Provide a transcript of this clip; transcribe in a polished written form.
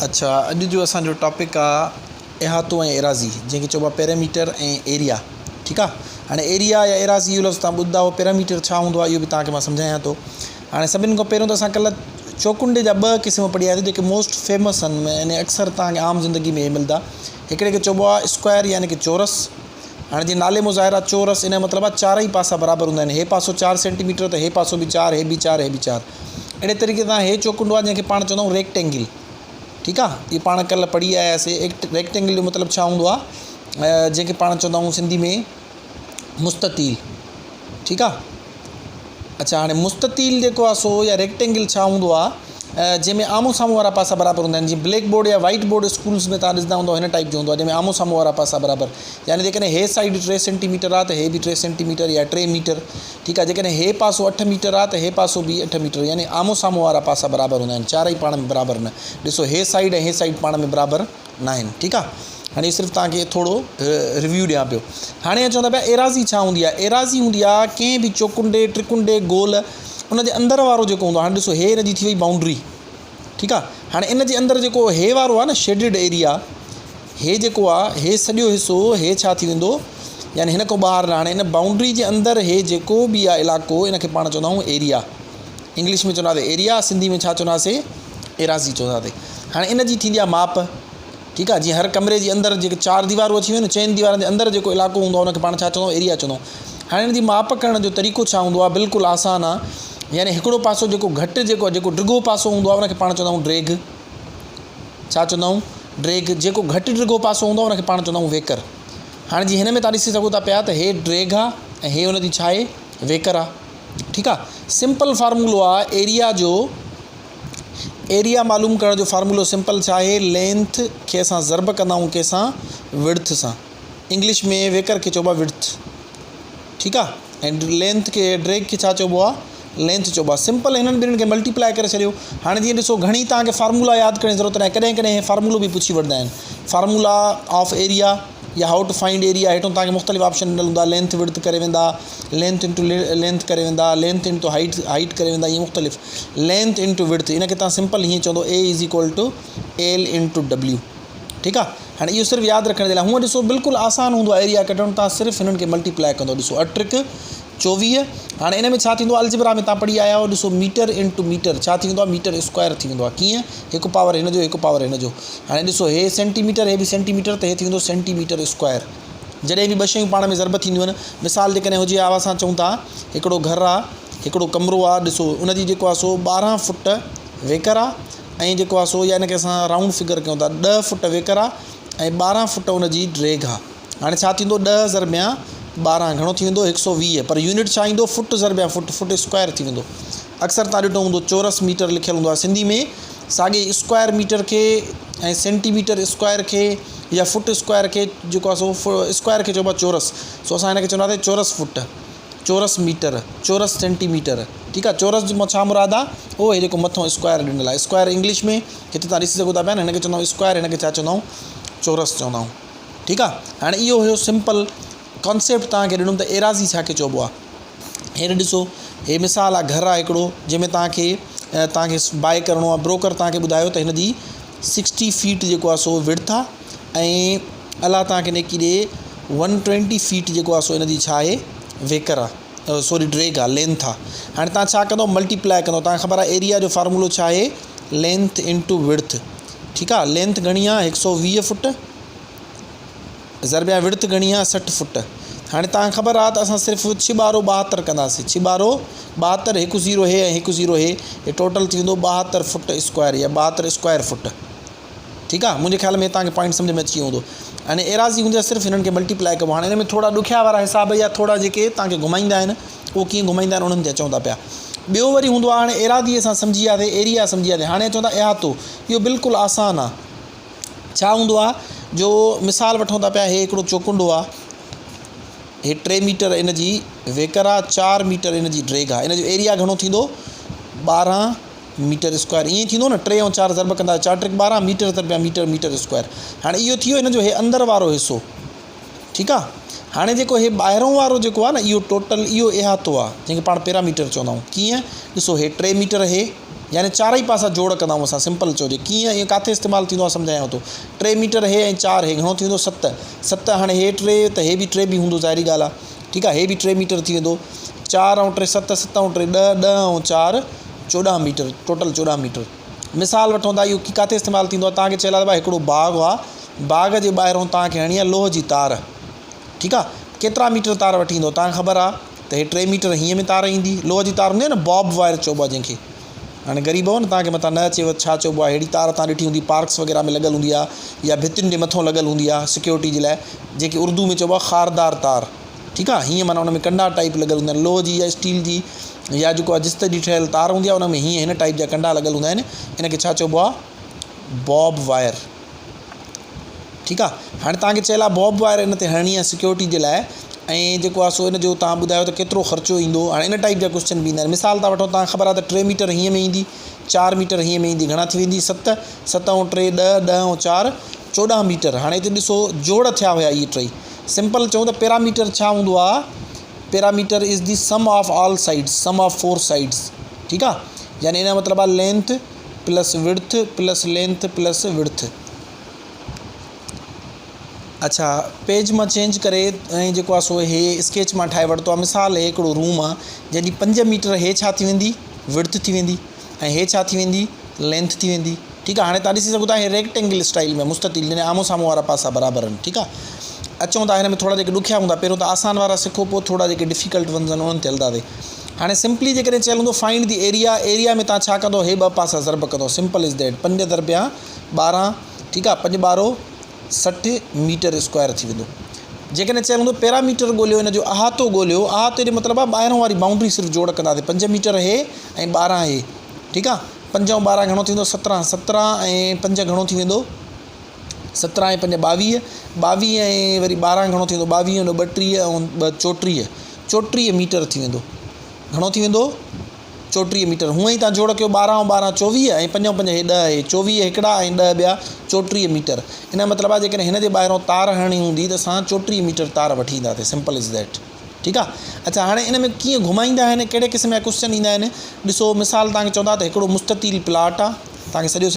اڇا اڄ جو اسان جو ٽاپڪ آ احاطو ۽ ايراضي جنهن کي چئبو آ پيراميٽر ۽ ايريا ٺيڪ آ هاڻي ايريا يا ايراضي اهو لفظ توهان ٻڌندا هو پيراميٽر ڇا هوندو آ اهو به توهان کي مان سمجهايان ٿو هاڻي سڀني کان پهريون ته اسان ڪلهه چوڪنڊي جا ٻه قسم پڙهي آياسين جيڪي موسٽ فيمس آهن يعني اڪثر توهان کي عام زندگي ۾ ملندا هڪڙي کي چئبو آ اسڪوائر يعني ڪي چورس هاڻي جيئن نالي مان ظاهر آهي چورس ان جو مطلب آهي چارئي پاسا برابر هوندا آهن هي پاسو چار سينٽي ميٽر ته هي پاسو به چار هي به چار هي به چار اهڙي طريقي سان هي چوڪنڊو آهي جنهن کي پاڻ چوندا آهيون ريڪٽينگل ٺيڪ آهي اهو پاڻ ڪلهه پڙهي آياسي ريڪٽينگل جو مطلب ڇا هوندو آهي جنهن کي پاڻ چوندا آهيون سنڌي ۾ مستطيل ٺيڪ آهي اڇا هاڻي مستطيل جيڪو آهي سو يا ريڪٽينگل ڇا هوندو آهي جنهن ۾ آمهون سامهون وارا پاسا برابر هوندا آهن جيئن بليڪ بورڊ يا وائيٽ بورڊ اسڪولز ۾ توهان ڏسندا هوندو هن ٽائيپ جو هوندو آهي جنهن ۾ آمهون سامهون وارا پاسا برابر يعني جيڪڏهن هي سائيڊ ٽي سينٽي ميٽر آهي ته هي به ٽي سينٽي ميٽر يا ٽي ميٽر ٺيڪ آهي جيڪڏهن هي پاسو اٺ ميٽر آهي ته هي پاسو به اٺ ميٽر يعني آمهون سامهون وارا پاسا برابر هوندا آهن چارئي پاڻ ۾ برابر نه ڏسو هي سائيڊ ۽ هي سائيڊ پاڻ ۾ برابر ناهن ٺيڪ آ هاڻي صرف توهان کي ٿورو ريويو ڏيان پيو هاڻي اچون ٿا پيا ايراضي ڇا هوندي آ ايراضي هوندي آ ڪنهن به چوڪنڊي ٽرڪنڊي گول ان جي اندر وارو جيڪو هوندو آ هاڻي ڏسو هي ان جي ٿي وئي بائونڊري ٺيڪ آ هاڻي ان جي اندر جيڪو هي وارو آ نه شيڊڊ ايريا هي جيڪو آ هي سڄو حصو هي ڇا ٿي ويندو يعني هن کان ٻاهر نه هاڻي ان بائونڊري جي اندر هي جيڪو به آ علائقو ان کي پاڻ چوندا آهيون ايريا انگلش ۾ چونداسي ايريا سنڌي ۾ ڇا چونداسي ايراضي چونداسي هاڻي ان جي ٿيندي آهي ماپ ٺيڪ آهي جيئن هر ڪمري جي اندر جيڪي چار ديوارون اچي ويون نه چئن ديوارن جي اندر جيڪو علائقو هوندو آهي ان کي پاڻ ڇا چوندا آهيون ايريا چوندا آهيون هاڻي ان جي ماپ ڪرڻ جو طريقو ڇا هوندو آهي بلڪل آسان آهي يعني هڪڙو پاسو جيڪو گهٽ جيڪو جيڪو ڊگهو پاسو هوندو آهي ان کي پاڻ چوندا آهيون ڊيگهه ڇا چوندا آهيون ڊيگهه جيڪو گهٽ ڊگهو پاسو هوندو آهي ان کي پاڻ چوندا آهيون ويڪر هاڻي جيئن هن ۾ تان ڏسي سگهو ٿا پيا ته هي ڊيگهه آهي ۽ هي ان جي ڇا آهي ويڪر آهي ٺيڪ آ سمپل فارمولو آ ايريا جو ايريا معلوم ڪرڻ جو فارمولو سمپل ڇا آهي لينٿ کي اسان ضرب ڪندا آهيون ڪنهن سان وڊٿ سان انگلش ۾ ويڪر کي چئبو آ وڊٿ ٺيڪ آ ۽ لينٿ کي ڊريگ کي ڇا چئبو آ لينٿ چئبو آ سمپل هنن ٻنهن کي ملٽيپلائي ڪري ڇڏيو هاڻي جيئن ڏسو گهڻي توهان کي فارمولا ياد ڪرڻ جي ضرورت ناهي ڪڏهن ڪڏهن هي فارمولو به پڇي وٺندا آهن فارمولا آف ايريا يا how to find area هيٺون توهان کي مختلف آپشن ڏنل هوندا لينٿ وڊٿ ڪري ويندا لينٿ انٽو لينٿ ڪري ويندا لينٿ انٽو هائيٽ هائيٽ ڪري ويندا ائين مختلف لينٿ انٽو وڊٿ ان کي توهان سمپل هيئن چوندو A is equal to L into W ٺيڪ آهي هاڻي اهو صرف ياد رکڻ جي لاء هونء ڏسو بلڪل آسان هوندو آهي ايريا ڪڍڻ توهان صرف هنن کي ملٽيپلائي ڪندو ڏسو اٺ ٽرڪ 24 هاڻي ان ۾ ڇا ٿيندو آهي الجبرا ۾ تان پڙهي آيا آهيو ڏسو ميٽر انٽو ميٽر ڇا ٿي ويندو آهي ميٽر اسڪوائر ٿي ويندو آهي ڪيئن هڪ پاور هن جو هڪ پاور هن جو هاڻي ڏسو هي سينٽي ميٽر هي به سينٽي ميٽر ته هي ٿي ويندو سينٽي ميٽر اسڪوائر جڏهن به ٻه شيون پاڻ ۾ ضرب ٿينديون آهن مثال جيڪڏهن هجي ها اسان چئون ٿا هڪڙو گهر آهي هڪڙو ڪمرو آهي ڏسو ان جي جيڪو آهي سو 12 فٽ ويڪر آهي ۽ جيڪو آهي سو يا ان کي اسان رائونڊ فگر ڪيون ٿا 10 فٽ ويڪر آهي ۽ 12 فٽ ان جي ڊريگهه آهي هاڻي ڇا ٿيندو ڏهه ضربيان 12 گهڻو ٿي ويندو 120 پر يونٽ ڇا ايندو فٽ ضربيان فٽ فٽ اسڪوائر ٿي ويندو اڪثر تان ڏٺو هوندو چورس ميٽر لکيل هوندو آهي سنڌي ۾ ساڳي اسڪوائر ميٽر کي ۽ سينٽي ميٽر اسڪوائر کي يا فٽ اسڪوائر کي جيڪو آهي سو اسڪوائر کي چئبو آهي چورس سو اسان هن کي چونداسين چورس فٽ چورس ميٽر چورس سينٽي ميٽر ٺيڪ آهي چورس مان ڇا مراد آهي اهو هي جيڪو مٿو اسڪوائر ڏنل آهي اسڪوائر انگلش ۾ هتي تان ڏسي سگهو ٿا پيا نه هن کي چوندا آهيون اسڪوائر هن کي ڇا چوندا آهيون چورس چوندا آهيون ٺيڪ آ هاڻي اهو هيو سمپل ڪانسيپٽ توهان کي ڏنم ته ايراضي ڇا کي چئبو آ هينئر ڏسو هي مثال آ گهر آ هڪڙو جنهن ۾ توهان کي توهان کي باء ڪرڻو آ بروڪر توهان کي ٻڌايو ته هن جي سڪسٽي فيٽ جيڪو آ سو وڊٿ آ ۽ الله توهان کي نيڪي ڏي ون ٽوئنٽي فيٽ جيڪو آ سو هن جي ڇا آهي ويڪر آ سوري ڊريگ آ لينٿ آ هاڻي توهان ڇا ڪندو ملٽيپلائي ڪندو توهان کي خبر آ ايريا جو فارمولو ڇا آهي لينٿ انٽو وڊٿ ٺيڪ آ لينٿ گهڻي آ هڪ سو ويهه فٽ ضرب يا وڊٿ گهڻي آ 60 فٽ هاڻي توهان کي خبر آ ته اسان صرف ڇهه ٻارو 72 ڪنداسين ڇهه ٻارو 72 هڪ زيرو هي ۽ هڪ زيرو هي هي ٽوٽل ٿي ويندو 72 فٽ اسڪوائر يا 72 اسڪوائر فٽ ٺيڪ آ منهنجي خيال ۾ توهان کي پوائنٽ سمجھ ۾ اچي ويو هوندو هاڻي ايراضي هوندي آ صرف هنن کي ملٽيپلائي ڪبو هاڻي هن ۾ ٿورا ڏکيا وارا حساب يا ٿورا جيڪي توهان کي گهمائيندا آهن اهو ڪيئن گهمائيندا آهن انهن تي اچون ٿا پيا. ٻيو وري هوندو آهي هاڻي ايراضي اسان سمجهي وياسي ايريا سمجهي وياسي هاڻي اچون ٿا احاطو اهو بلڪل آسان آهي ڇا هوندو آهي جو مثال وٺون ٿا پيا هي هڪڙو چوڪنڊو آهي هي ٽي ميٽر ان جي ويڪر آهي چار ميٽر ان جي ڊريگهه آهي ان جو ايريا گهڻو ٿيندو 12 ميٽر اسڪوائر ائين ٿيندو نه ٽي ۽ چار ضرب ڪندا چار ٽرڪ 12 ميٽر ضرب ميٽر ميٽر اسڪوائر هاڻي اهو ٿي ويو هن جو هي اندر وارو حصو ٺيڪ آ هاڻي جيڪو هي ٻاهرون وارو جيڪو آ نه اهو ٽوٽل اهو احاطو آ جنهن کي پاڻ پيراميٽر چوندا آهيون ڪيئن ڏسو هي ٽي ميٽر هي يعني چارئي پاسا جوڙ ڪندا آهيون اسان سمپل چئجي ڪيئن اهو ڪاٿي استعمال ٿيندو آهي سمجهايانو ٿو ٽي ميٽر هي ۽ چار هي گهڻو ٿي ويندو ست ست هاڻي هي ٽي ته هي به ٽي به هوندو ظاهري ڳالهه آهي ٺيڪ آهي هي به ٽي ميٽر ٿي ويندو چار ۽ ٽي ست ست ۽ ٽي ڏهه ڏهه ۽ چار 14 ميٽر ٽوٽل 14 ميٽر مثال وٺون ٿا اهو ڪاٿي استعمال ٿيندو آهي تانکي چيل آهي ڀاء هڪڙو باغ آهي باغ جي ٻاهرون تانکي هڻي آهي لوهه جي تار ٺيڪ آ ڪيترا ميٽر تار وٺي ايندو توهان کي خبر آ ته هي ٽي ميٽر هيئن ۾ تار ايندي لوهه جي تار هوندي آ نه باب وائر چئبو آ جنهن کي هاڻي غريب هو نه توهان کي متان نه اچيو ڇا چئبو آ ههڙي تار توهان ڏٺي هوندي پارڪس وغيره ۾ لڳل هوندي آ يا ڀتين جي مٿو لڳل هوندي آ سيڪيورٽي جي لاء جنهن کي اردو ۾ چئبو آ خاردار تار ٺيڪ آ هيئن معنيٰ ان ۾ ڪنڊا ٽائپ لڳل هوندا آهن لوهه جي يا اسٽيل جي يا جيڪو آ جست جي ٺهيل تار هوندي آ ان ۾ هيئن هن ٽائپ جا ڪنڊا لڳل هوندا آهن ان کي ڇا چئبو آ باب وائر ٺيڪ آ هاڻي توهان کي چيل آ باب وائر ان تي هڻڻي آ سيڪيورٽي جي لاء ۽ جيڪو آ سو ان جو توهان ٻڌايو ته ڪيترو خرچو ايندو هاڻي ان ٽائپ جا ڪوشچن به ايندا آهن مثال ٿا وٺون توهان کي خبر آ ته ٽي ميٽر هيئن ۾ ايندي چار ميٽر هيئن ۾ ايندي گهڻا ٿي ويندي ست ست ۽ ٽي ڏهه ڏهه ۽ چار 14 ميٽر هاڻي هتي ڏسو جوڙ ٿيا هيا اهي ٽئي سمپل چئون ته پيراميٽر ڇا هوندو آ perimeter is the sum of all sides sum of four sides ٺيڪ آ يعني ان جو مطلب آ length plus width plus length plus width. اڇا پيج مان چينج ڪري ۽ جيڪو آ سو هي اسڪيچ مان ٺاهي ورتو آ مثال هي هڪڙو روم آ جنهن جي پنج ميٽر هي ڇا ٿي ويندي وڊٿ ٿي ويندي ۽ هي ڇا ٿي ويندي لينٿ ٿي ويندي ٺيڪ آ هاڻي تان ڏسي سگهو ٿا هي ريڪٽينگل اسٽائل ۾ مستطيل يعني آمهون سامهون وارا پاسا برابر آهن ٺيڪ آ اچون ٿا هن ۾ ٿورا جيڪي ڏکيا هوندا پهريون ته آسان وارا سکو پوء ٿورا جيڪي ڊفيڪلٽ ونز آهن انهن تي هلنداسي هاڻي سمپلي جيڪڏهن چيل هوندو فائنڊ the area area ۾ توهان ڇا ڪندو هي ٻه پاسا ضرب ڪندو سمپل is that پنج ضربيا 12 ٺيڪ آ پنج ٻارو 60 ميٽر اسڪوائر ٿي ويندو جيڪڏهن چيل هوندو پيراميٽر ڳوليو ان جو احاطو ڳوليو احاطي جو مطلب آ ٻاهرون واري بائونڊري صرف جوڙ ڪنداسين پنج ميٽر هي ۽ 12 هي ٺيڪ آ پنج ۽ 12 گهڻو ٿيندو 17 17 ۽ پنج گهڻو ٿي ويندو 17 ۽ پنج 22، 22 ۽ وري 12 گهڻو ٿيندو 22 ۽ 32 ۽ ٻه 34، 34 ميٽر ٿي ويندو. گهڻو ٿي ويندو؟ 34 ميٽر. هونئن ئي تان جوڙ ڪيو 12 ۽ 12 24 ۽ پنج ۽ پنج هي 10 هي 24 هڪڙا ۽ 10 ٻيا 34 ميٽر. ان جو مطلب آهي جيڪڏهن هن جي ٻاهران تار هڻڻي هوندي ته اسان 34 ميٽر تار وٺي اينداسين سمپل از that. ٺيڪ آهي اڇا هاڻي ان ۾ ڪيئن گهمائيندا آهن ڪهڙي قسم جا ڪوشچن ايندا آهن ڏسو مثال تان کي چوندا ته هڪڙو مستطيل پلاٽ آهي تان کي سڄو.